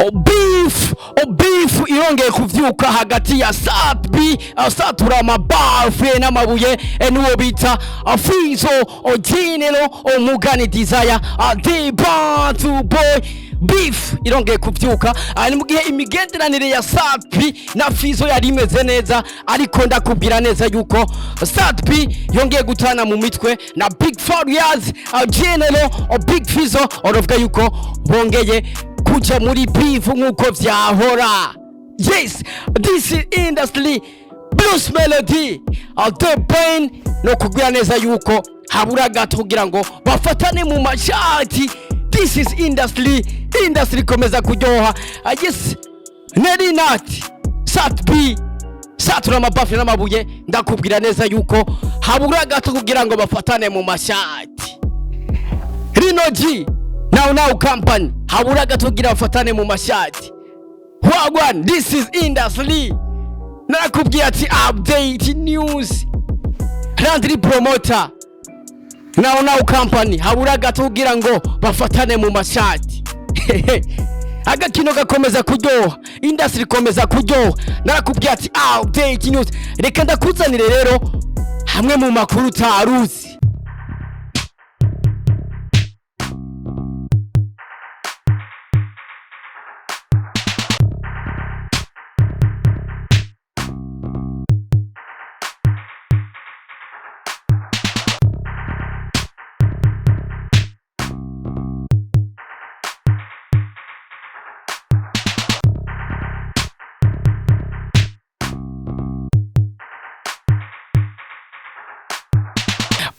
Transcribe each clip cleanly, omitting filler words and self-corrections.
Beef, beef irongeye kuvyuka hagati ya Sat-B asatura amabafe n'amabuye, n'uwo bita Fizo Oginelo Omugani Desire The Bantu Boy. Beef irongeye kuvyuka. Ni mu gihe imigenderanire ya Sat-B na Fizo yari imeze neza, ariko ndakubwira neza yuko Sat-B yongeye gutana mu mitwe na Big Farious General Big Fizo. Uravuga yuko bongeye kuja muri beef nk'uko vyahora. Yes, this is industry. Bruce Melody, The Ben, no kubwira neza yuko habura gato kugira ngo bafatane mu mashati. This is industry. Industry ikomeza kuryoha. Yes, Nelly Nat, Sat-B satura amabafi n'amabuye. Ndakubwira neza yuko habura gato kugira ngo bafatane mu mashati. Rino G Now Now Company, habura gato kugira bafatane mu mashati. Wagwan, this is industry. Narakubwiye ati update news. Landry Promoter, Now Now Company, habura gato kugira ngo bafatane mu mashati. Agakino gakomeza kuryoha, industry ikomeza kuryoha. Narakubwiye ati update news. Reka ndakuzanire rero hamwe mu makuru utaruzi.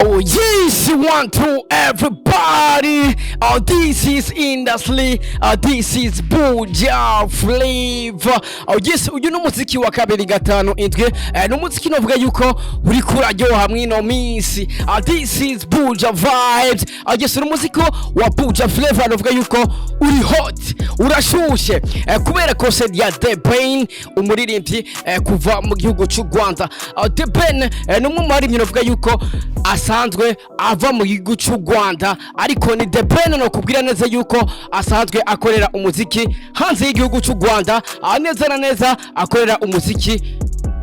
Oh yes, one two everybody. Oh, this is industry. This is Buja Flavor. Oh yes, uyu ni umuziki wa 257. Ni umuziki novuga yuko uriko uraryoha mwino minsi. This is Buja Vibes. Oh yes, ni umuziki wa Buja Flavor, novuga yuko uri hot, urashushe, kubera concert ya The Ben, umuririmbyi kuva mu gihugu cy'u Rwanda. The Ben ni umwe mu baririmbyi novuga yuko asanzwe ava mu gihugu cy'u Rwanda, ariko ni The Ben no kubwira neza yuko asanzwe akorera umuziki hanze y'igihugu cy'u Rwanda, neza na neza akorera umuziki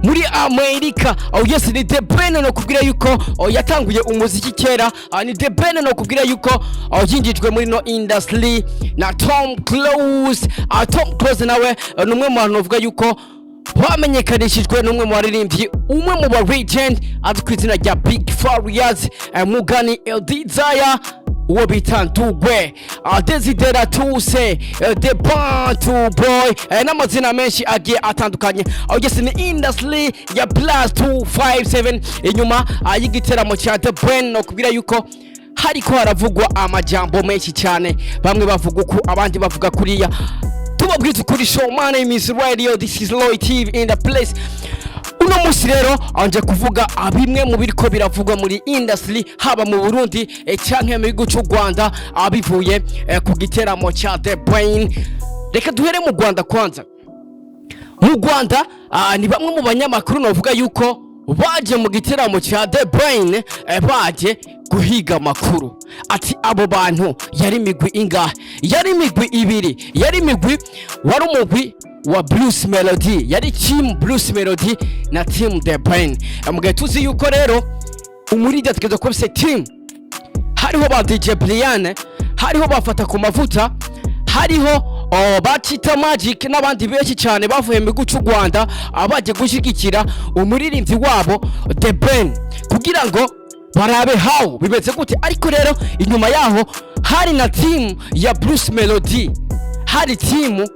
muri Amerika. Oh yes, ni The Ben no kubwira yuko, oh, yatanguye umuziki kera. Ni The Ben no kubwira yuko, oh, yinjijwe muri no industry na Tom Close. Tom Close nawe ni umwe mu bantu bavuga yuko bamenyekanishijwe n'umwe mu baririmbyi, umwe mu ba legend azwi ku izina rya Big Farious, Mugani El Desire, uwo bita Ndugwe, Desidera Tuse, The Bantu Boy, n'amazina menshi agiye atandukanye. Aho yes, ni industry ya plus 257. Inyuma y'igiteramo cya The Ben, no kubwira yuko hariko haravugwa amajambo menshi cyane, bamwe bavuga uku, abandi bavuga kuriya. Tubabwiza ukuri show. My name is Radio, this is Lloyd TV in the place. Uno munsi rero anje kuvuga bimwe mu biriko biravugwa muri industry, haba mu Burundi canke mu gihugu cy'u Rwanda, bivuye ku giteramo cya The Ben. Reka duhere mu Rwanda kwanza. Mu Rwanda, ni bamwe mu banyamakuru navuga yuko baje mu giteramo cya The Ben, baje guhiga amakuru ati abo bantu yari imigwi ingahe? Yari imigwi ibiri. Yari imigwi, wari umugwi wa Bruce Melody, yari team Bruce Melody na team The Ben. Mu gihe tuzi yuko rero umurida tugeze kuba afise team, hariho ba DJ Brian, hariho bafata ku mavuta, hariho, oh, ba Chita Magic n'abandi benshi cyane bavuye mu gihugu cy'u Rwanda, baje gushyigikira umuririmbyi wabo The Ben kugira ngo barabe how bimeze gute. Ariko rero inyuma yaho hari na team ya Bruce Melody, hari team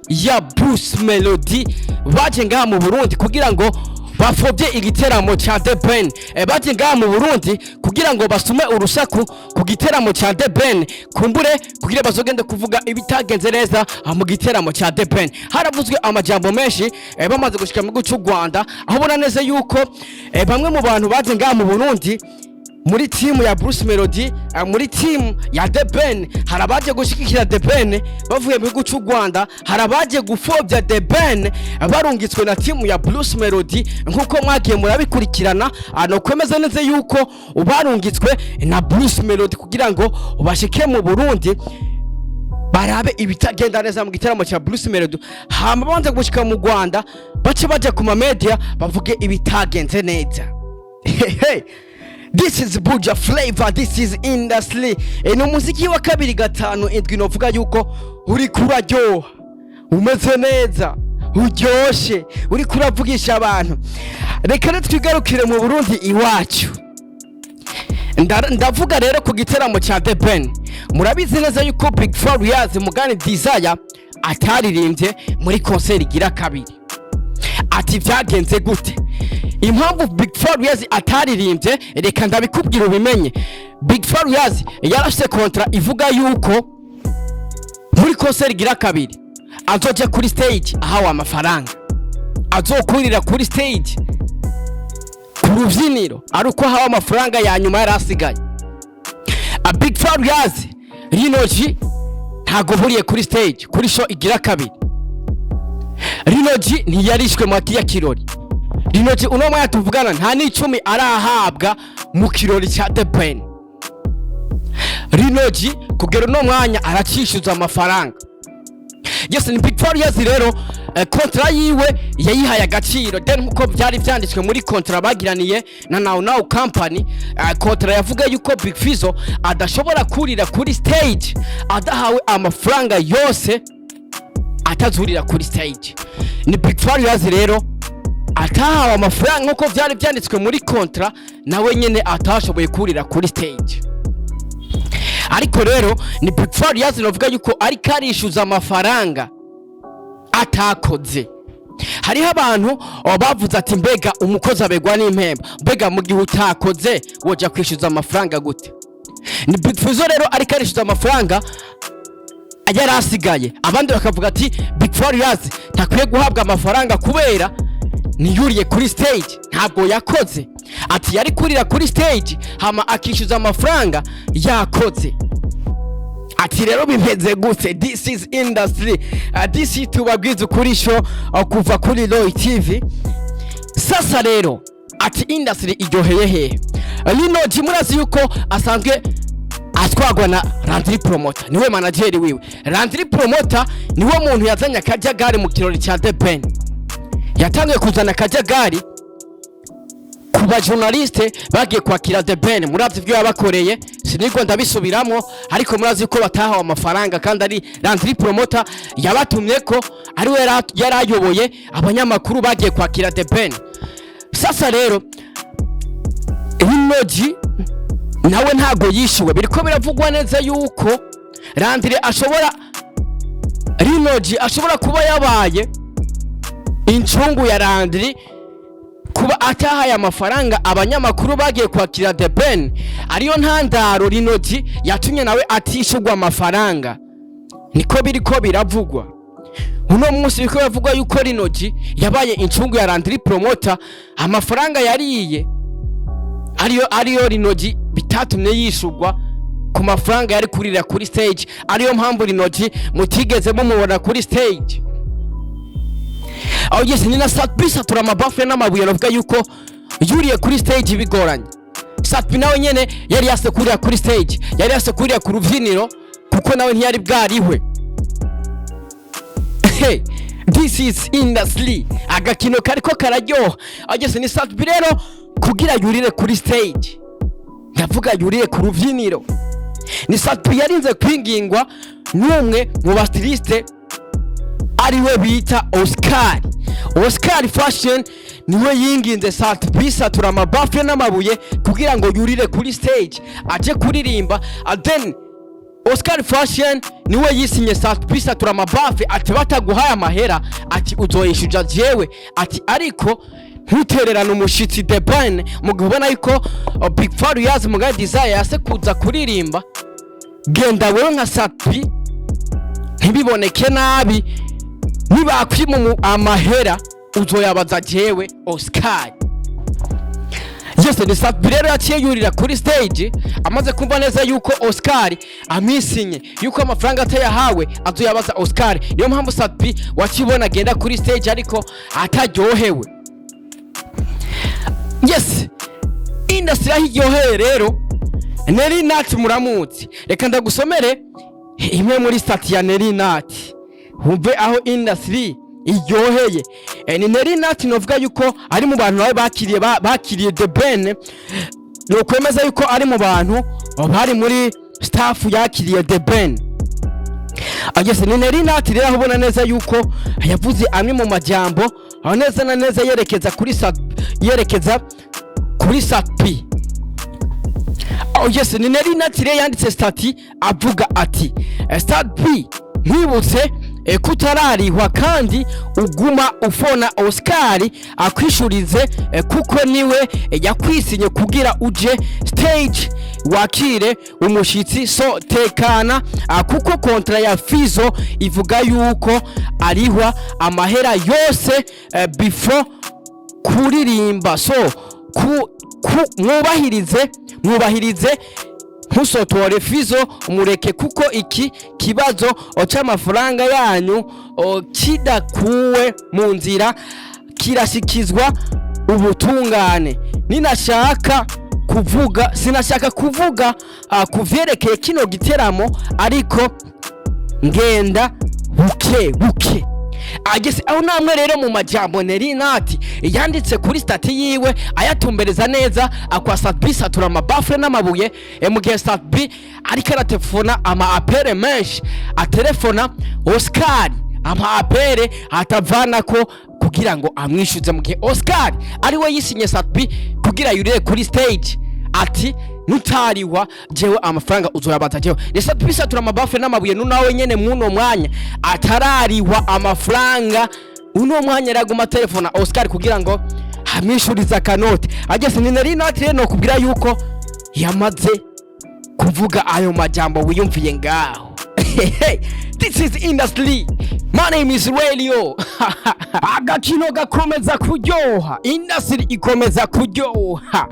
ya Bruce Melody baje ngaha mu Burundi kugira ngo bafobye igiteramo cya The Ben. Baje ngaha mu Burundi kugira ngo basume urusaku ku giteramo cya The Ben, kumbure kugira bazogende kuvuga ibitagenze neza mu giteramo cya The Ben. Haravuzwe amajambo menshi bamaze gushika mu gihugu cy'u Rwanda, aho ubona neza yuko bamwe mu bantu baje ngaha mu Burundi muri timu ya Bruce Melody, muri timu ya The Ben, hari abaje gushyigikira The Ben bavuye mu gihugu cy'u Rwanda, hari abaje gupfobya The Ben barungitswe na timu ya Bruce Melody, nk'uko mwagiye murabikurikirana. No kwemeza neza yuko barungitswe na Bruce Melody kugira ngo bashike mu Burundi. Barabe ibitagenda neza mu gitaramo cya Bruce Melody, hama banze gushika mu Rwanda bace baja ku ma media bavuge ibitagenze neza. Hey, this is Buja Flavor, this is industry. Ni umuziki wa 257, novuga yuko uri kuraryoha, umeze neza, uryoshe, uri kuravugisha abantu. Reka rero twigarukire mu Burundi iwacu. Ndavuga rero ku giteramo cya The Ben. Murabizi neza yuko Big Farious Mugani Desire ataririmbye muri concert igira kabiri. Ati byagenze gute? Impamvu Big Farious ataririmbye, reka ndabikubwira ubimenye. Big Farious yarafise contrat ivuga yuko muri concert igira kabiri azoja kuri stage ahawe amafaranga, azokurira kuri stage, ku rubyiniro, ari uko ahawe amafaranga ya nyuma yari asigaye. A Big Farious, Lino G ntago buriye kuri stage kuri show igira kabiri. Lino G ntiyarishwe mu ya kirori. Lino G uno mwanya tuvugana nta n'icumi arahabwa mu kirori cya The Ben. Lino G kugera uno mwanya aracishyuza amafaranga. Yes, ni Big Farious rero, contrat yiwe yayihaye agaciro. Then nkuko byari byanditswe muri contrat bagiraniye na Now Now Company, contrat yavuga yuko Big Fizzo adashobora kurira kuri stage adahawe amafaranga yose, atazurira kuri stage. Ni Big Farious rero atahawe amafaranga nkuko byari byanditswe muri contrat, nawe nyene atashoboye kurira kuri stage. Ariko rero ni Big Farious navuga yuko ariko arishyuza amafaranga atakoze. Hariho abantu bavuze ati: "Mbega umukozi abegwa n'impembo? Mbega mu gihe utakoze woja kwishyuza amafaranga gute?" Ni Big Fizzo rero ariko arishyuza amafaranga yari asigaye. Abandi bakavuga ati: "Big Farious ntakwiye guhabwa amafaranga kubera ntiyuriye kuri stage, ntabwo yakoze." Ati yari kurira kuri stage hama akishyuza amafaranga yakoze. Ati rero bimeze gute? This is industry, this is tubabwiza ukuri show, kuva kuri Roy TV. Sasa rero ati industry iryoheye hehe? Lino G murazi yuko asanzwe atwagwa na Landry Promoter, niwe manager wiwe. Landry Promoter niwe muntu yazanye akajagari mu kirori cya The Ben. Yatangiye kuzana akajagari ku ba journaliste bagiye kwakira The Ben. Murazi ibyo yabakoreye, sinigwa ndabisubiramo, ariko murazi ko batahawe amafaranga kandi ari Landry Promoter yabatumye, ko ari we yari ayoboye abanyamakuru bagiye kwakira The Ben. Sasa rero Lino G nawe ntago yishyuwe. Biriko biravugwa neza yuko Landry ashobora, Lino G ashobora kuba yabaye incungu ya Landry kuba atahaye amafaranga abanyamakuru bagiye kwakira The Ben, ariyo ntandaro Lino G yatumye nawe atishurwa amafaranga. Niko biriko biravugwa uno munsi. Biriko biravugwa yuko Lino G yabaye incungu ya Landry Promoter, amafaranga yariye ariyo Lino G bitatumye yishurwa ku mafaranga yari kurira kuri stage, ariyo mpamvu Lino G mutigeze mumubona kuri stage. Aho yes, ni na Sat-B satura amabafure n'amabuye, navuga yuko yuriye kuri stage bigoranye. Sat-B nawe nyene yari yase kurira kuri stage, yari yase kurira ku rubyiniro kuko nawe ntiyari bwarihwe. Hey, this is industry, agakino kariko kararyoha. Ageze ni Sat-B rero kugira yurire kuri stage, ndavuga yurire ku rubyiniro, ni Sat-B yarinze kwingingwa n'umwe mu ba styliste ariwe bita Oscar. Oscar Fashion niwe yinginze Sat-B satura amabafure n'amabuye kugira ngo yurire kuri stage aje kuririmba. And then Oscar Fashion niwe yisinye Sat-B satura amabafe ati: "Bataguhaye amahera," ati, "uzoyishuja jewe," ati, "ariko ntutererane umushitsi The Ben." Mu gihe ubona yuko Big Farious Mugabe Desire yase kuza kuririmba, genda wewe nka Sat-B, ntibiboneke nabi, nibakwima amahera uzoyabaza jewe Oscar. Yes, ni Sat-B rero yaciye yurira kuri stage amaze kumva neza yuko Oscar amisinye yuko amafaranga atayahawe azoyabaza Oscar. Niyo mpamvu Sat-B wakibona agenda kuri stage ariko ataryohewe. Yes, industry aho iryoheye rero, Nelly Nat muramuzi. Reka ndagusomere. Imwe muri statut ya Nelly Nat, wumve aho industry iryoheye. Ni Nelly Nat novuga yuko ari mu bantu babe bakiriye bakiriye The Ben, nokwemeza yuko ari mu bantu bari muri staff yakiriye The Ben. Agese ni Nelly Nat rero, aho ubona neza yuko yavuze amwe mu majambo aho neza na neza yerekeza kuri Sat-B. Oh yes, ni Nelly Nat rero yanditse statut avuga ati: "Sat-B, nkwibutse kutararihwa kandi uguma ufona Oscar akwishurize, kuko niwe yakwisinye kugira uje stage wakire umushitsi. So tekana, kuko contrat ya Fizo ivuga yuko arihwa amahera yose before kuririmba. So ku mwubahirize, ntusotore Fizo, umureke, kuko iki kibazo c'amafaranga yanyu kidakuwe mu nzira kirashikizwa ubutungane. Ninashaka kuvuga, sinashaka kuvuga ku vyerekeye kino giteramo, ariko ngenda buke buke." Agese aho namwe rero mu majambo Nelly Nat yanditse kuri statut yiwe, ayatumbereza neza akwa Sat-B, satura amabafure n'amabuye, mu gihe Sat-B ariko aratelefona ama appels menshi, atelefona Oscar ama appels atavanako kugira ngo amwishuze, mu gihe Oscar ari we yisinye Sat-B kugira yurire kuri stage, ati nutariwa jewe amafaranga uzoyabaza jewe. Ni Sat-B satura amabafe n'amabuye nunawe nyene muno mwanya atarariwa amafaranga. Uno mwanya araguma telefona Oscar kugira ngo amwishurize akanoti. Agese ni Nelly Nat rero nokubwira yuko yamaze kuvuga ayo majambo wiyumviye ngaho. This is industry. My name is Radio. Agakino gakomeza kuryoha, industry ikomeza kuryoha.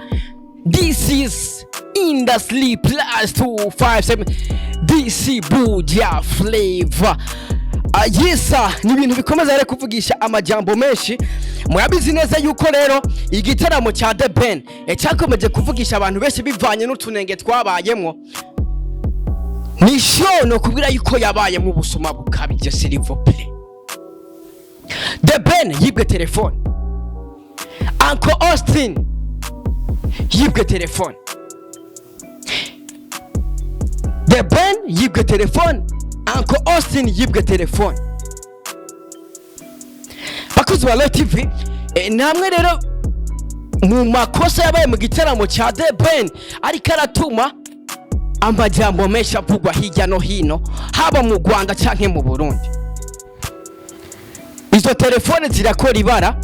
This is Industry plus 257 DC Buja Flavor. Yisa ni ibintu bikomeza rero kuvugisha amajambo menshi. Murabizi neza yuko rero igiteramo cya The Ben cyakomeje kuvugisha abantu benshi bivanye n'utunenge twabayemwo. Ni show no kubwira yuko yabayemo ubusuma bukabije, s'il vous plaît. The Ben yibwe telefone, Uncle Austin yibwe telefone, The Ben yibwe telefone, Uncle Austin yibwe telefone. Bakozi ba Royal TV, namwe rero mu makosa yabaye mu gitaramo cya The Ben ariko aratuma amajambo menshi avugwa hirya no hino, haba mu Rwanda canke mu Burundi. Izo telefone zirakora ibara.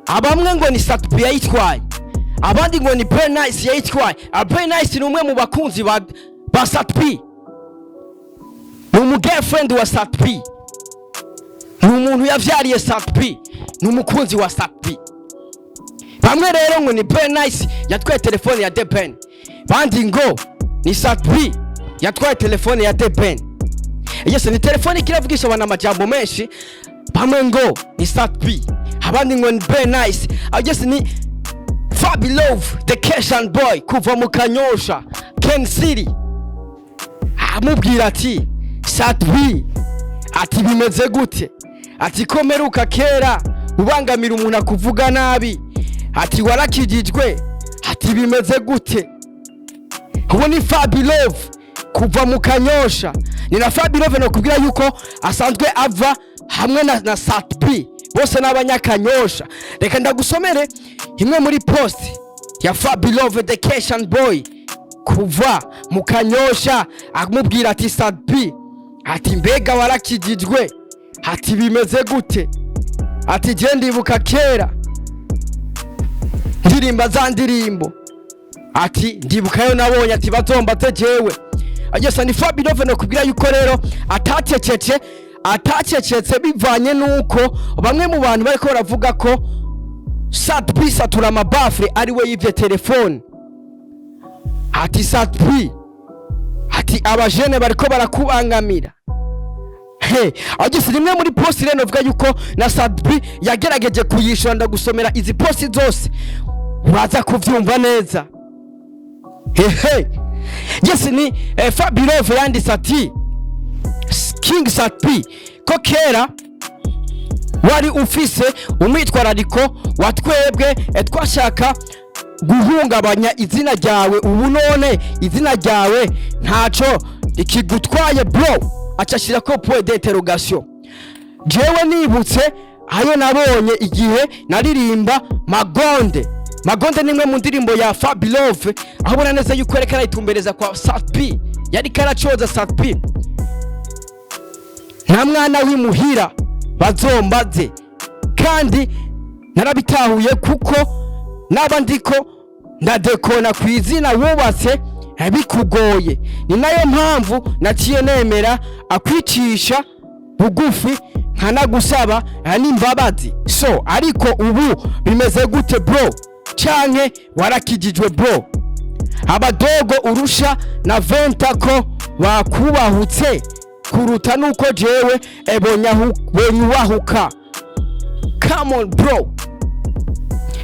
Abamwe ngo ni Sat-B yayitwaye, abandi ngo ni Bernice yayitwaye. Bernice ni umwe mu bakunzi ba Sat-B, ni umu girlfriend wa Sat-B, ni umuntu yavyariye Sat-B, ni umukunzi wa Sat-B. Bamwe rero ngo ni Bernice yatwaye telefone ya The Ben, bandi ngo ni Sat-B yatwaye telefone ya The Ben. Yes, ni telefone ikiravugisha abantu amajambo menshi. Bamwe ngo ni Sat-B, abandi ngo ni Bernice. Yes, ni Fabi Love the Keshan Boy kuva mu Kanyosha, Ken City, amubwira ati: "Sat-B," ati, "bimeze gute?" Ati: "Ko meruka kera ubangamira umuntu akuvuga nabi?" Ati: "Warakijijwe?" Ati: "Bimeze gute?" Ubu ni Fabi Love kuva mu Kanyosha. Ni na Fabi Love nokubwira yuko asanzwe ava hamwe na Sat-B, bose n'abanyakanyosha. Reka ndagusomere imwe muri post ya Fabi Love the Keshan Boy kuva mu Kanyosha, amubwira ati: "Sat-B," ati, "mbega warakijijwe?" Ati: "Bimeze gute?" Ati: "Je ndibuka kera ndirimba za ndirimbo," ati, "ndibukayo nabonye," ati, "bazombaze jewe." Agesa ni Fabi Love nokubwira yuko rero atacecetse bivanye nuko bamwe mu bantu bariko baravuga ko Sat-B satura amabafure ari we yivye telefone. Ati: "Sat-B," ati, "abajene bariko barakubangamira." He agise rimwe muri post rero novuga yuko na Sat-B yagerageje kuyishura. Ndagusomera izi post zose, uraza kuvyumva neza. Hehe, yes, ni Fabi Love yanditse ati: King Sat-B, ko kera wari ufise umwitwarariko wa twebwe, twashaka guhungabanya izina ryawe, ubu none izina ryawe ntaco rikigutwaye, bro? Aca ko point d'interrogation. Jewe nibutse ayo nabonye igihe naririmba Magonde. Magonde ni imwe mu ndirimbo ya Fabilove, aho ubona neza yuko yariko arayitumbereza kwa Sat-B, yariko aracoza Sat-B. Nta mwana w'imuhira bazombaze, kandi narabitahuye, kuko naba ndiko ndadekona ku izina wubatse bikugoye. Ni nayo mpamvu naciye nemera akwicisha bugufi, nkanagusaba n'imbabazi. So ariko ubu bimeze gute, bro? Canke warakijijwe, bro? Abadogo urusha na venta ko bakubahutse kuruta nuko jewe bonyubahuka. Come on, bro.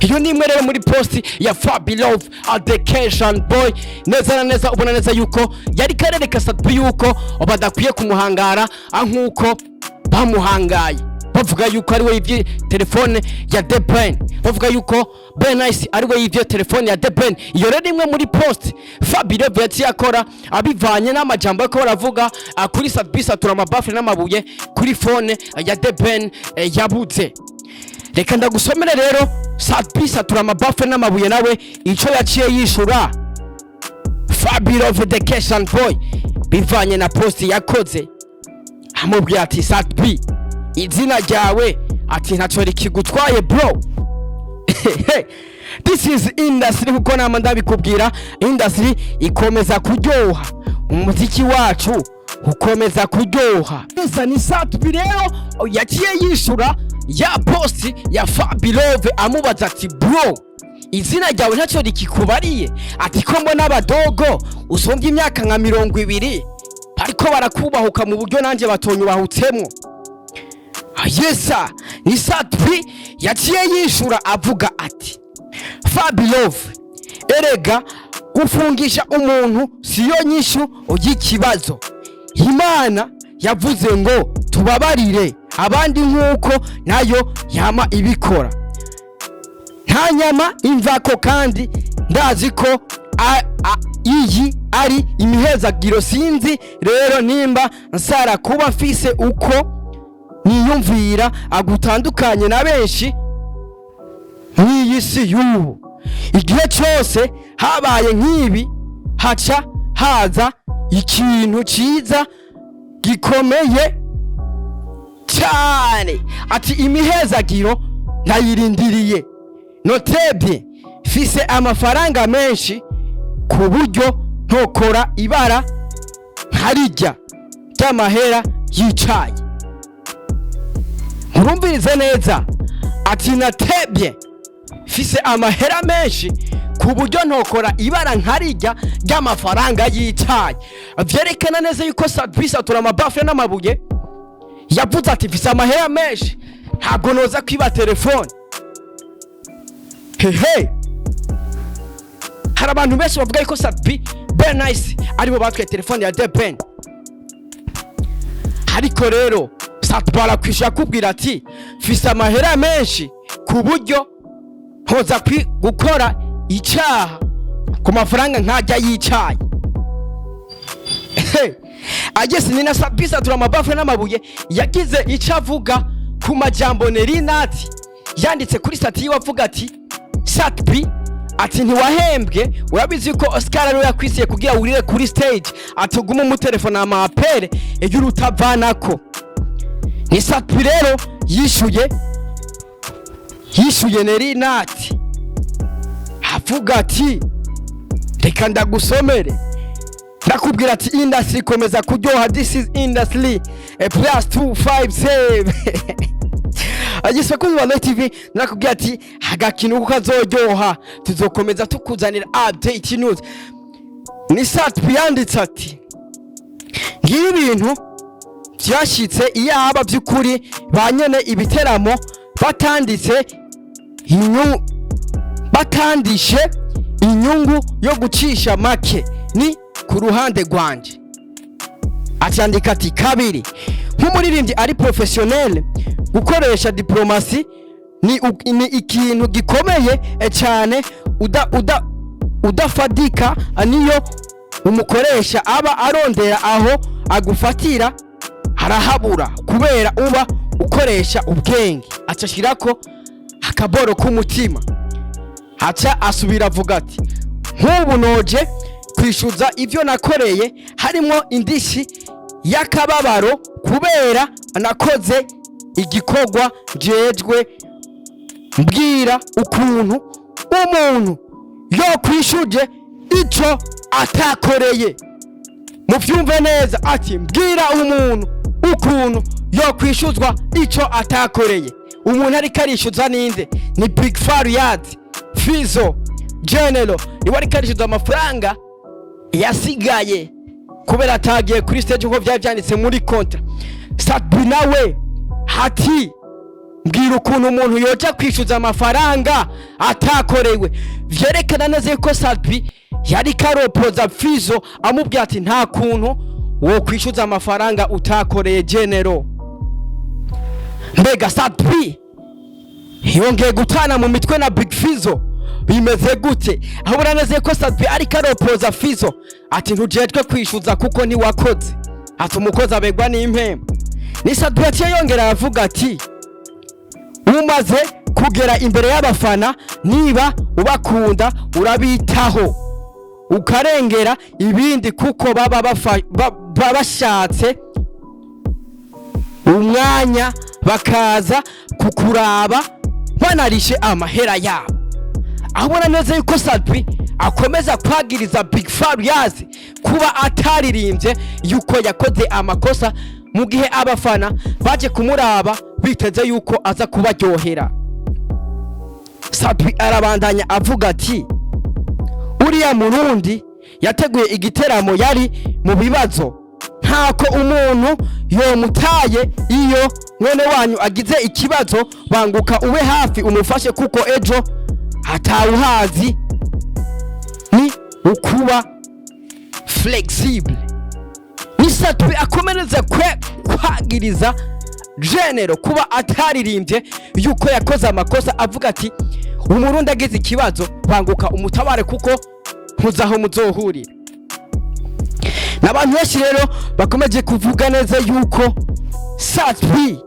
Iyo ni imwe rero muri post ya Fabilove Education Boy. Neza na neza ubona neza yuko yari karereka Sat-B yuko badakwiye kumuhangara nkuko bamuhangaye, bavuga yuko ari we yivye telefone ya The Ben, bavuga yuko Ben Nice ari we yivye telefone ya The Ben. Iyo rero imwe muri post Fabilove yaciye akora abivanye n'amajambo ariko baravuga kuri Sat-B satura amabafure n'amabuye kuri phone ya The Ben yabuze. Reka ndagusomere rero Sat-B satura amabafure n'amabuye nawe ico yaciye yishura Fabilove the Keshan Boy bivanye na post yakoze, amubwira ati: "Sat-B, izina ryawe," ati, "ntaco rikigutwaye, bro." This is industry, kuko nama ndabikubwira, industry ikomeza kuryoha, umuziki wacu ukomeza kuryoha. Esa ni Sat-B rero yaciye yishura ya post ya Fabilove, amubaza ati: "Bro, izina ryawe ntacyo rikikubariye?" Ati: "Ko mbona abadogo usumbye imyaka nka 20 ariko barakubahuka mu buryo nanjye batonyubahutsemwo?" Yesa ni Sat-B yaciye yishura avuga ati: "Fabilove, erega gufungisha umuntu siyo nyishu y'ikibazo. Imana yavuze ngo tubabarire abandi nk'uko nayo yama ibikora. Nta nyama imvako, kandi ndazi ko iyi ari imihezagiro. Sinzi rero nimba nsara kuba mfise uko niyumvira agutandukanye na benshi mw'iyi si y'ubu. Igihe cyose habaye nk'ibi, haca haza ikintu cyiza gikomeye cyane." Ati: "Imihezagiro ndayirindiriye. Notebye mfise amafaranga menshi ku buryo ntokora ibara nkarijya ry'amahera yicaye." Murumvirize neza, ati: "Natebye mfise amahera menshi ku buryo ntokora ibara nkarijya ry'amafaranga yicaye." Vyerekana neza yuko Sat-B satura amabafure n'amabuye yavuze ati: "Mfise amahera menshi, ntabwo noza kwiba telefone." Hehe, hari abantu benshi bavuga yuko Sat-B, Ben Nice aribo batwaye telefone ya The Ben, ariko rero Sat-B arakwishyura akubwira ati: "Mfise amahera menshi ku buryo ntoza gukora icyaha ku mafaranga nkajya yicaye." Agese ni na Sat-B satura amabafure n'amabuye yagize icyo avuga ku majambo Nelly Nat yanditse kuri status yiwe, avuga ati: "Sat-B," ati, "ntiwahembwe, urabizi ko Oscar ariwe yakwisiye kugira wurire kuri stage," ati, "ugume umutelefone amapere ejo urutavanako." Ni Sat-B rero yishuye Nelly Nat avuga ati: "Reka ndagusomere." Ndakubwira ati industry ikomeza kuryoha. This is industry plus 257. Agise kuri wa TV, nakubwira ati agakino kuko kazoryoha, tuzokomeza tukuzanira update news. Ni Sat-B yanditse ati: "Ngibi ibintu byashitse, iyaba by'ukuri ba nyene ibiteramo batanditse inyungu, batandishe inyungu yo gucisha make, ni ku ruhande rwanje." Acandika ati: "Kabiri, nk'umuririmbyi ari professionnel, gukoresha diplomatie ni ikintu gikomeye cyane. Uda udafadika niyo umukoresha aba arondera aho agufatira harahabura, kubera uba ukoresha ubwenge." Aca ashirako akaboro k'umutima. Haca asubira avuga ati: "Nk'ubu noje kwishyuza ibyo nakoreye, harimo indishi y'akababaro kubera nakoze igikorwa njejwe. Mbwira ukuntu umuntu yokwishuje ico atakoreye." Muvyumve neza, ati: "Mbwira umuntu ukuntu yokwishuzwa ico atakoreye." Umuntu ariko arishyuza ninde? Ni Big Farious Fizo General, niwe ariko arishyuza amafaranga yasigaye kubera atagiye kuri stage nkuko byari byanditse muri contrat. Sat-B nawe ati: "Mbwira ukuntu umuntu yoja kwishyuza amafaranga atakorewe." Vyerekana neza yuko Sat-B yari karopoza Fizo, amubwira ati: "Nta kuntu wo kwishyuza amafaranga utakoreye, General." Mbega Sat-B yongeye gutana mu mitwe na Big Fizo, bimeze gute? Aho ubona neza ko Sat-B ariko aropoza Fizo ati: "Ntujejwe kwishyuza kuko ntiwakoze." Ati: "Umukozi abegwa n'impembo." Ni Sat-B yaciye yongera aravuga ati: "Umaze kugera imbere y'abafana, niba ubakunda urabitaho, ukarengera ibindi, kuko baba bashatse umwanya bakaza kukuraba, banarishe amahera yabo." Aho ubona neza yuko Sat-B akomeza kwagiriza Big Farious kuba ataririmbye, yuko yakoze amakosa, mu gihe abafana baje kumuraba biteze yuko aza kubaryohera. Sat-B arabandanya avuga ati: "Uriya Murundi yateguye igiteramo yari mu bibazo, ntako umuntu yomutaye. Iyo mwene wanyu agize ikibazo, banguka ube hafi umufashe, kuko ejo atawuhazi. Ni ukuba flexible." Ni Sat-B akomereza kwe kwagiriza General kuba ataririmbye, yuko yakoze amakosa, avuga ati: "Umurundi agize ikibazo, banguka umutabare, kuko ntuzaho muzohurira." N'abantu benshi rero bakomeje kuvuga neza yuko Sat-B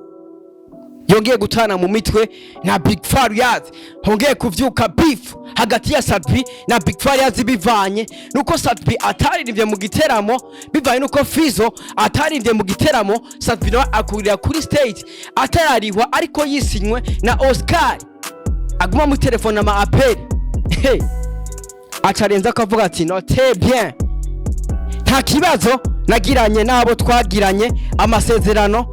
yongeye gutana mu mitwe na Big Farious, hongeye kuvyuka beef hagati ya Sat-B na Big Farious, bivanye nuko Sat-B ataririmbye mu giteramo, bivanye nuko Fizo ataririmbye mu giteramo. Sat-B nawe akurira kuri stage atararihwa, ariko yisinywe na Oscar, aguma mu telefone ama appel. Hey, acarenza akavuga ati: "Note bien, nta kibazo nagiranye n'abo twagiranye amasezerano.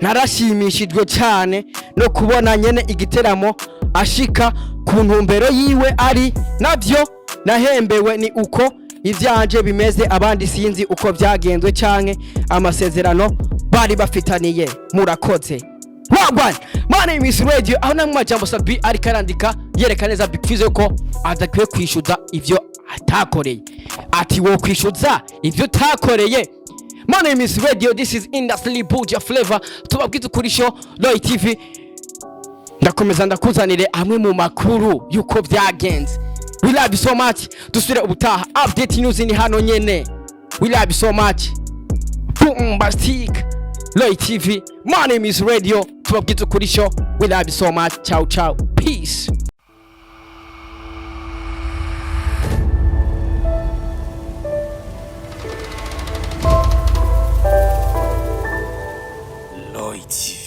Narashimishijwe cyane no kubona nyene igiteramo ashika ku ntumbero yiwe, ari navyo nahembewe. Ni uko ivyanje bimeze, abandi sinzi uko byagenzwe canke amasezerano bari bafitaniye. Murakoze." Wagwan, my name is Radio. Aho namwe majambo Sat-B ariko arandika yereka neza Big Fizzo ko adakwiye kwishyuza ivyo atakoreye, ati: "Wo kwishyuza ivyo utakoreye?" My name is Radio, this is Industry Buja Flavor. Tubabwiza ukuri show, Roy TV. Ndakomeza ndakuzanire amwe mu makuru yuko byagenze. We love you so much. Dusubire ubutaha. Update news ni hano nyene. We love you so much. Bombastic Roy TV. My name is Radio. Tubabwiza ukuri show. We love you so much. Ciao ciao. Peace. Lloyd TV.